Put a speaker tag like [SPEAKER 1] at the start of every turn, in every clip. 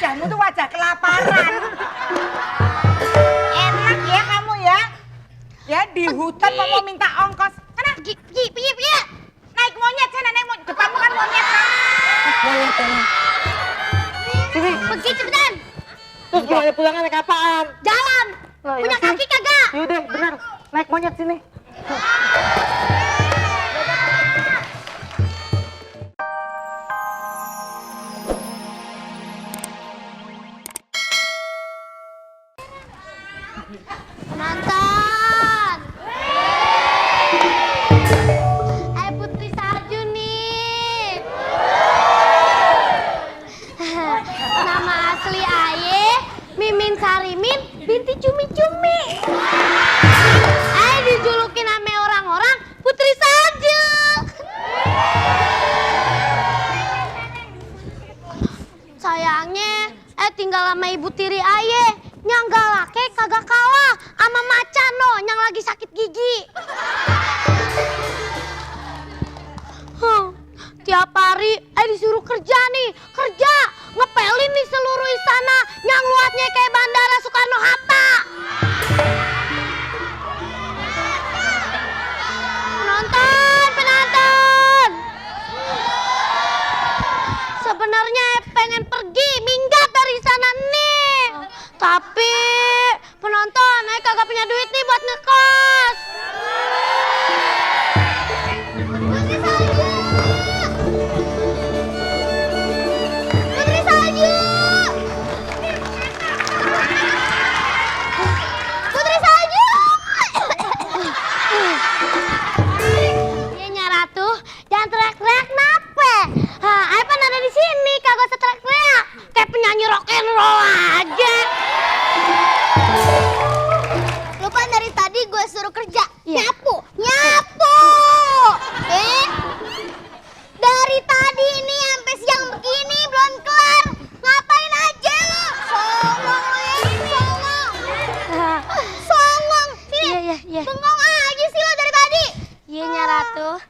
[SPEAKER 1] wajahmu tuh wajah kelaparan. Enak ya kamu ya. Ya di hutan mau minta ongkos. Sana, piye. Naik monyet sana, naik monyet. Depanmu kan monyet kan.
[SPEAKER 2] Monyet. Sini.
[SPEAKER 3] Pergi cepetan.
[SPEAKER 2] Terus gimana pulangnya naik apaan?
[SPEAKER 3] Jalan.
[SPEAKER 2] Lah,
[SPEAKER 3] Punya
[SPEAKER 2] ya sih.
[SPEAKER 3] kaki kagak?
[SPEAKER 2] Yaudah, bener. Naik monyet sini.
[SPEAKER 3] Penonton. Putri Salju nih. Nama asli aye Mimin Sarimin binti Cumi-Cumi. Aye dijulukin sama orang-orang Putri Salju. Sayangnya tinggal sama ibu tiri aye. Yang galake kagak kalah sama macan no yang lagi sakit gigi. Tiap hari disuruh kerja nih, kerja ngepelin nih seluruh istana yang luasnya kayak Bandara Soekarno-Hatta. Penonton. Sebenarnya pengen pergi minggat dari sana nih. Tapi penonton, kagak punya duit nih buat ngekos. Putri Salju! Putri Salju! Putri Salju! Iya Nya Ratu, jangan teriak-teriak nape? Evan ada di sini, kagak usah teriak-teriak. Kayak penyanyi rock and roll aja. Lupa dari tadi gue suruh kerja. Nyapu. Dari tadi ini sampai siang begini belum kelar. Ngapain aja lo? Songong. Sini. Bengong aja sih lo dari tadi. Iya Nya Ratu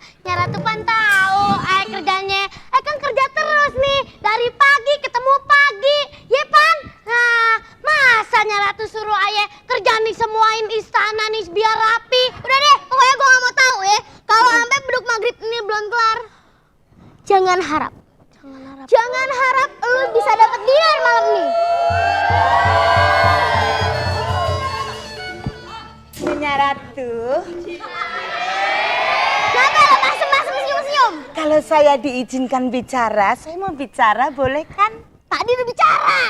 [SPEAKER 3] pan tahu. Kerjanya kan kerja terus nih. Dari pagi ketemu pagi. Ya pan? Nah, masa Nya Ratu suruh ayah kerja nih semuain istana nih biar rapi. Udah deh, pokoknya gue gak mau tahu ya. Kalau sampai beduk maghrib ini belum kelar. Jangan harap lu bisa dapat dinar malam nih.
[SPEAKER 1] Nya Ratu.
[SPEAKER 3] Kenapa lo basem-basem senyum-senyum?
[SPEAKER 1] Kalau saya diizinkan bicara, saya mau bicara boleh kan?
[SPEAKER 3] Tadi udah bicara.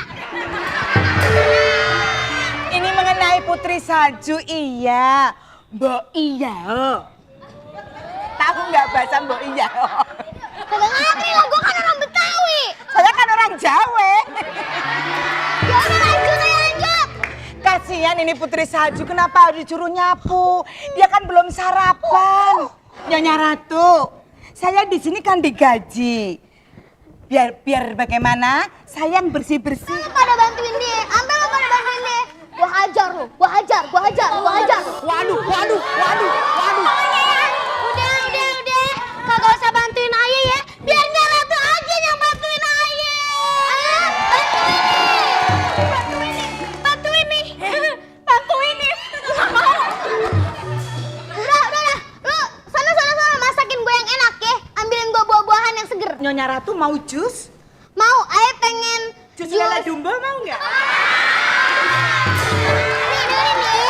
[SPEAKER 1] Ini mengenai Putri Salju, iya. Mbok iya. Tahu nggak bahasa Mbok iya?
[SPEAKER 3] Kagak ngerti lah, gue kan orang Betawi.
[SPEAKER 1] Saya kan orang Jawa.
[SPEAKER 3] Ya udah lanjut.
[SPEAKER 1] Kasihan ini Putri Salju, kenapa harus disuruh nyapu? Dia kan belum sarapan. Nyonya Ratu, saya di sini kan digaji. Biar bagaimana? Saya yang bersih-bersih.
[SPEAKER 3] Lo pada bantuin dia, ambil lo pada bantuin dia. Gua hajar lo, gua hajar.
[SPEAKER 1] Waduh.
[SPEAKER 3] Udah. Kagak usah bantuin ayah ya. Biar Nya Ratu aja yang bantuin ayah. Bantuin nih. Gak mau. Udah. Lu sana masakin gue yang enak ya. Ambilin gue buah-buahan yang seger.
[SPEAKER 1] Nyonya Ratu mau jus?
[SPEAKER 3] Mau, ayah pengen
[SPEAKER 1] Jus lele dumbo mau nggak?
[SPEAKER 3] Nih, dengerin nih.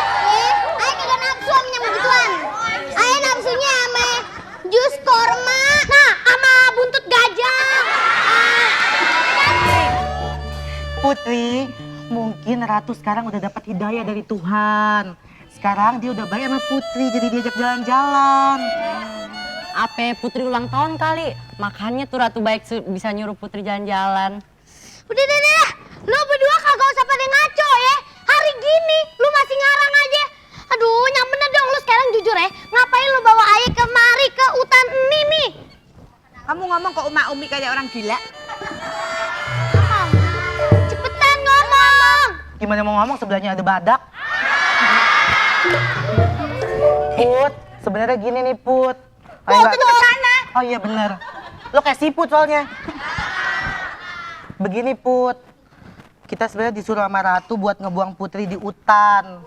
[SPEAKER 3] Ayah kagak nafsu sama begituan. Ayah nafsunya sama jus korma. Nah, sama buntut gajah.
[SPEAKER 2] Putri, mungkin Ratu sekarang udah dapat hidayah dari Tuhan. Sekarang dia udah baik sama Putri, jadi diajak jalan-jalan.
[SPEAKER 4] Apa Putri ulang tahun kali, makanya tuh Ratu baik bisa nyuruh Putri jalan-jalan.
[SPEAKER 3] Udah. Lu berdua kagak usah pada ngaco ya. Hari gini lu masih ngarang aja. Aduh, yang bener dong lu sekarang jujur ya. Ngapain lu bawa ayah kemari ke hutan ini nih?
[SPEAKER 1] Kamu ngomong kok Umi kayak orang gila?
[SPEAKER 3] Cepetan ngomong.
[SPEAKER 2] Gimana mau ngomong sebelahnya ada badak? Put, sebenarnya gini nih Put.
[SPEAKER 1] Itu ke sana.
[SPEAKER 2] Oh iya bener. Lo kayak siput soalnya. Begini Put, kita sebenarnya disuruh sama Ratu buat ngebuang Putri di hutan.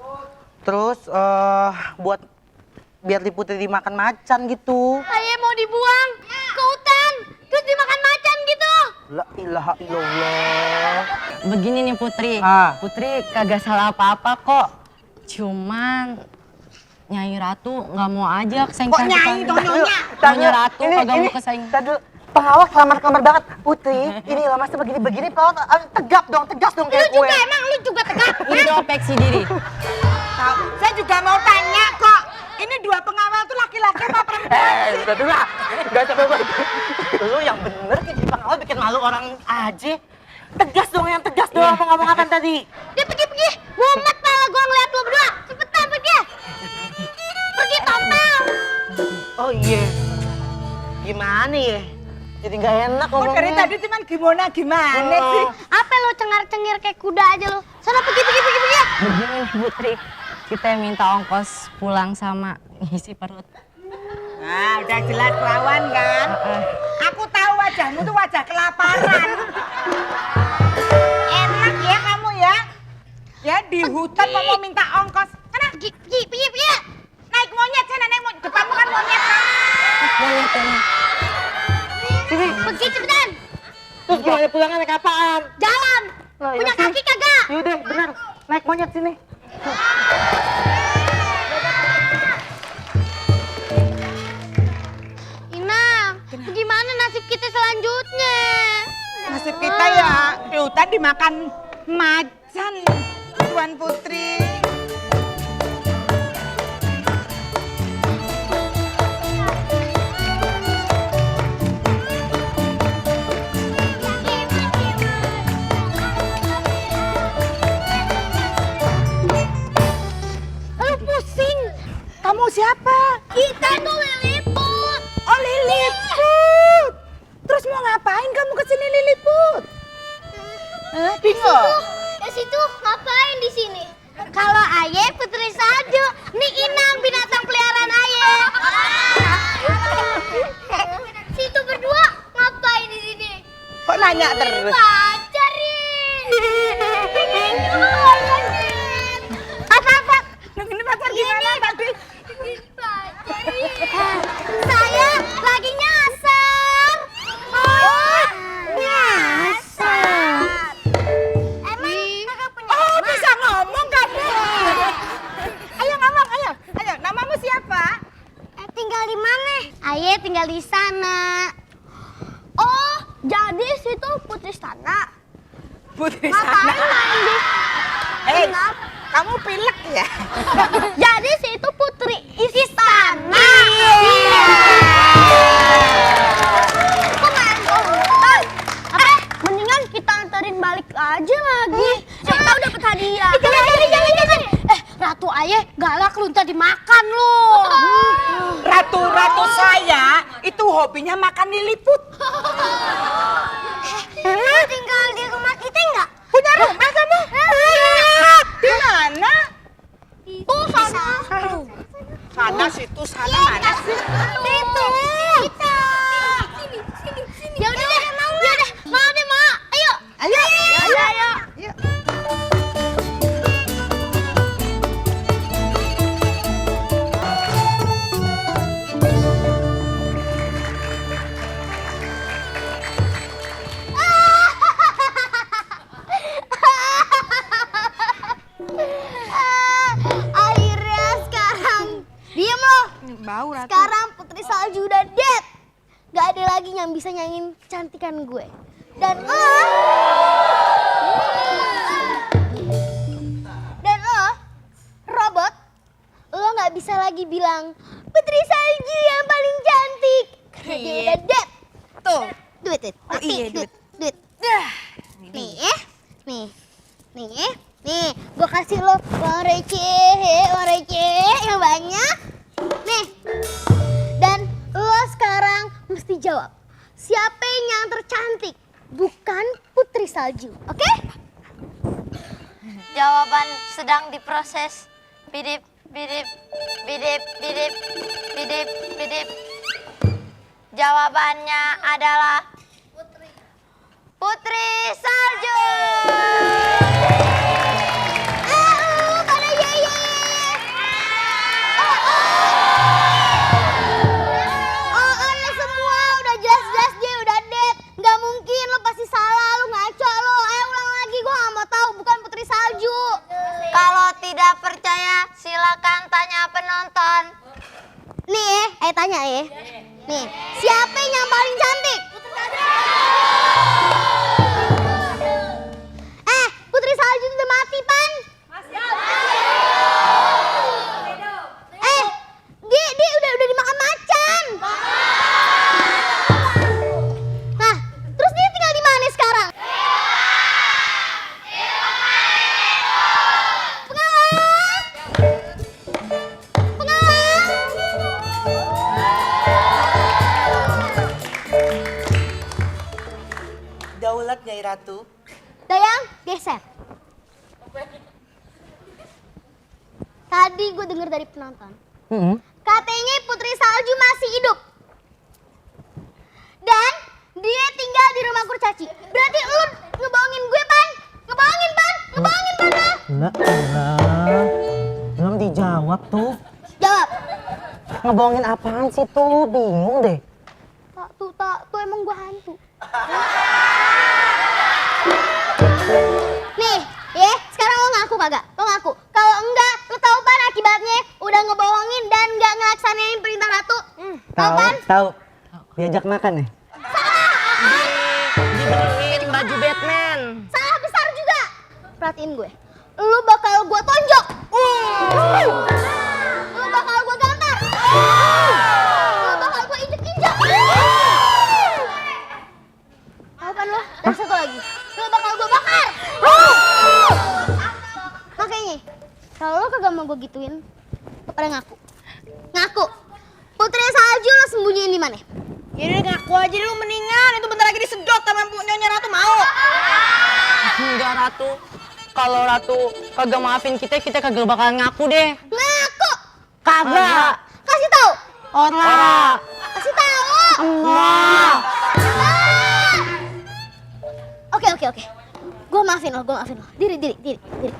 [SPEAKER 2] Terus buat biar di Putri dimakan macan gitu.
[SPEAKER 3] Ayah mau dibuang ke hutan, terus dimakan macan gitu.
[SPEAKER 2] La ilaha illallah.
[SPEAKER 4] Begini nih Putri, Putri kagak salah apa-apa kok. Cuman Nyai Ratu nggak mau aja kesaing
[SPEAKER 1] Kok Nyai dong, Nyonya?
[SPEAKER 4] Nyonya Ratu kagak mau kesaing.
[SPEAKER 2] Tadi pengawas kamar-kamar banget. Putri, ini lah masa begini-begini pengawas tegap dong, tegas dong kayak gue.
[SPEAKER 3] Emang lu juga tegak?
[SPEAKER 4] Introspeksi diri.
[SPEAKER 1] Tahu, saya juga mau tanya kok. Ini dua pengawal tuh laki-laki apa perempuan?
[SPEAKER 2] Udah dulu lah. Gak capek banget. Lu yang bener kayak jadi pengawal bikin malu orang aja. Tegas dong, yang tegas dong. Apa ngomong apa tadi?
[SPEAKER 3] Dia pergi. Mumet pala gua ngeliat lu berdua. Cepetan pergi. Pergi tompel.
[SPEAKER 2] Oh iya. Gimana ya? Jadi gak enak
[SPEAKER 1] Kok
[SPEAKER 2] ngomongnya.
[SPEAKER 1] dari tadi cuman gimana sih?
[SPEAKER 3] Apa lu cengar-cengir kayak kuda aja lu? Sana pergi.
[SPEAKER 4] Begini nih Putri, kita yang minta ongkos pulang sama ngisi perut.
[SPEAKER 1] Nah, udah jelas lawan kan? Aku tahu wajahmu tuh wajah kelaparan. Enak ya kamu ya? Ya di hutan kok mau minta ongkos. Karena
[SPEAKER 3] Pergi.
[SPEAKER 1] naik monyet sana, naik monyet. Depanmu kan monyet kan?
[SPEAKER 4] Monyet ini.
[SPEAKER 2] Sini.
[SPEAKER 3] Pergi cepetan.
[SPEAKER 2] Terus gimana pulangnya naik apaan?
[SPEAKER 3] Jalan.
[SPEAKER 2] Lah,
[SPEAKER 3] Punya
[SPEAKER 2] iya sih.
[SPEAKER 3] kaki kagak?
[SPEAKER 2] Yaudah, bener. Naik monyet sini.
[SPEAKER 3] Inang, gimana nasib kita selanjutnya?
[SPEAKER 1] Nasib kita ya di hutan dimakan macan, Tuan Putri.
[SPEAKER 3] Lu pusing.
[SPEAKER 1] Kamu siapa?
[SPEAKER 3] Kita tuh Lilliput.
[SPEAKER 1] Oh Lilliput. Terus mau ngapain kamu kesini Lilliput? Bingung.
[SPEAKER 3] Ya situ ngapain di sini? Kalau Aye putri salju, nih Inang binatang peliharaan Aye. Situ berdua ngapain di sini?
[SPEAKER 1] Kok nanya terus?
[SPEAKER 3] Pacarin.
[SPEAKER 1] Apa? Ini pacar gimana tadi?
[SPEAKER 3] Saya lagi nyasar. Oh, nyasar. Emang kakak punya
[SPEAKER 1] Oh
[SPEAKER 3] nama?
[SPEAKER 1] bisa ngomong kamu. Ayo ngomong, ayo. Namamu siapa?
[SPEAKER 3] Tinggal di mana? Aye tinggal di sana. Oh, jadi situ Putri Istana.
[SPEAKER 1] Putri
[SPEAKER 3] Ngapain
[SPEAKER 1] sana.
[SPEAKER 3] main di
[SPEAKER 1] Hei, kamu pilek ya?
[SPEAKER 3] Jadi situ Putri Istana.
[SPEAKER 1] Iya.
[SPEAKER 3] Kok main mendingan kita anterin balik aja lagi. Siapa tahu dapat hadiah. Jangan. Ratu Aye galak lu ntar dimakan lu.
[SPEAKER 1] Ratu saya itu hobinya makan Lilliput.
[SPEAKER 3] Tinggal di rumah kita enggak?
[SPEAKER 1] Punya rumah kamu? Di mana?
[SPEAKER 3] Tuh sana.
[SPEAKER 1] Sana situ, sana mana sih?
[SPEAKER 3] Situ. Kita. Sini. Ya udah deh, mau deh, mau. Ayo.
[SPEAKER 1] Ayo. Yuk.
[SPEAKER 3] Akhirnya sekarang diem loh.
[SPEAKER 1] Bau Ratu.
[SPEAKER 3] Sekarang Putri Salju udah dead. Gak ada lagi yang bisa nyanyiin kecantikan gue. Dan robot, lo gak bisa lagi bilang Putri Salju yang paling cantik. Karena dia udah dead.
[SPEAKER 1] Tuh.
[SPEAKER 3] Duit.
[SPEAKER 1] Oh iya, duit.
[SPEAKER 3] Nih, gue kasih lo uang receh yang banyak. Nih, dan lo sekarang mesti jawab, siapa yang tercantik? Bukan Putri Salju, oke?
[SPEAKER 5] Jawaban sedang diproses. Bidip. Jawabannya adalah Putri Salju.
[SPEAKER 3] Nih, siapa yang paling cantik? Putri Salju udah mati, Pan. Dia udah dimakan macan. Nah, terus dia tinggal di mana sekarang? Pengawal.
[SPEAKER 2] Daulat Nyai Ratu.
[SPEAKER 3] Dayang, geser. Tadi gue denger dari penonton. Katanya Putri Salju masih hidup. Dan dia tinggal di rumah kurcaci. Berarti lu ngebohongin gue, Pan? Ngebohongin, Pan? Ngebohongin, Pan?
[SPEAKER 2] Belum dijawab tuh.
[SPEAKER 3] Jawab.
[SPEAKER 2] Ngebohongin apaan sih tuh? Bingung deh.
[SPEAKER 3] Tak tuh emang gue hantu. Nih, ya, sekarang lo ngaku kagak? Lo ngaku. Kalau enggak, lo tahu Pan akibatnya udah ngebohongin dan enggak ngelaksanain perintah ratu. Tahu Pan?
[SPEAKER 2] Tahu. Diajak makan ya?
[SPEAKER 4] Dibeliin baju Batman.
[SPEAKER 3] Salah besar juga. Perhatiin gue. Lu bakal gue tonjok. Lu bakal gue gantar. Lu bakal gue injek-injek. Tahu kan lo? Dan satu lagi. Lu bakal gue bakar. Makanya, kalau lo kagak mau gue gituin, lo pada ngaku. Ngaku. Putri Salju lo sembunyiin di mana?
[SPEAKER 1] Ya udah ngaku aja dulu mendingan. Itu bentar lagi disedot sama Nyonya Ratu mau.
[SPEAKER 4] Enggak, Ratu. Kalau Ratu kagak maafin kita kagak bakalan ngaku deh.
[SPEAKER 3] Ngaku.
[SPEAKER 4] Kagak.
[SPEAKER 3] Kasih tahu.
[SPEAKER 4] Ora.
[SPEAKER 3] Kasih tahu.
[SPEAKER 4] Enggak.
[SPEAKER 3] Oke. Gue maafin lo. Diri.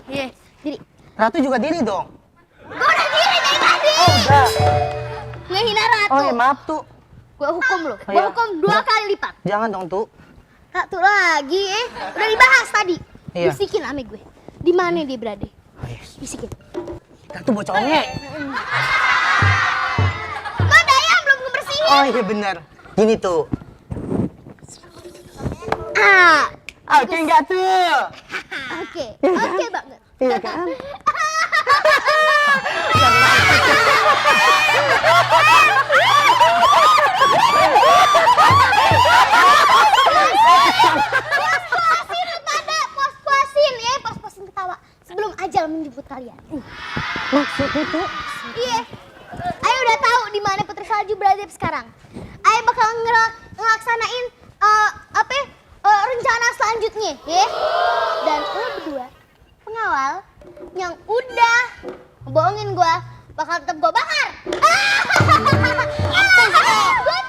[SPEAKER 4] Iya.
[SPEAKER 3] Diri.
[SPEAKER 2] Ratu juga diri dong.
[SPEAKER 3] Gue udah diri dari tadi.
[SPEAKER 2] Oh udah.
[SPEAKER 3] Ngehina Ratu.
[SPEAKER 2] Oh ya maaf tuh.
[SPEAKER 3] Gue hukum lo.
[SPEAKER 2] Oh,
[SPEAKER 3] Gue
[SPEAKER 2] iya.
[SPEAKER 3] hukum 2 kali lipat.
[SPEAKER 2] Jangan dong tuh.
[SPEAKER 3] Ratu lagi Udah dibahas tadi.
[SPEAKER 2] Iya.
[SPEAKER 3] Bisikin ame gue. Di mana dia berada?
[SPEAKER 2] Oh, yes.
[SPEAKER 3] Bisikin.
[SPEAKER 2] Ratu bocongnya.
[SPEAKER 3] Lo Dayang belum ngebersihin.
[SPEAKER 2] Oh iya benar. Gini tuh. Oke enggak tuh?
[SPEAKER 3] Oke banget.
[SPEAKER 2] Iya kan?
[SPEAKER 3] Puas-puasin ketawa sebelum ajal menjemput kalian.
[SPEAKER 2] Maksudnya tuh?
[SPEAKER 3] Iya. Ayo udah tahu di mana Putri Salju berada sekarang. Ayo bakal ngelaksanain rencana selanjutnya, ya. Dan lo berdua pengawal yang udah ngebohongin gua bakal tetap gua bakar. Gua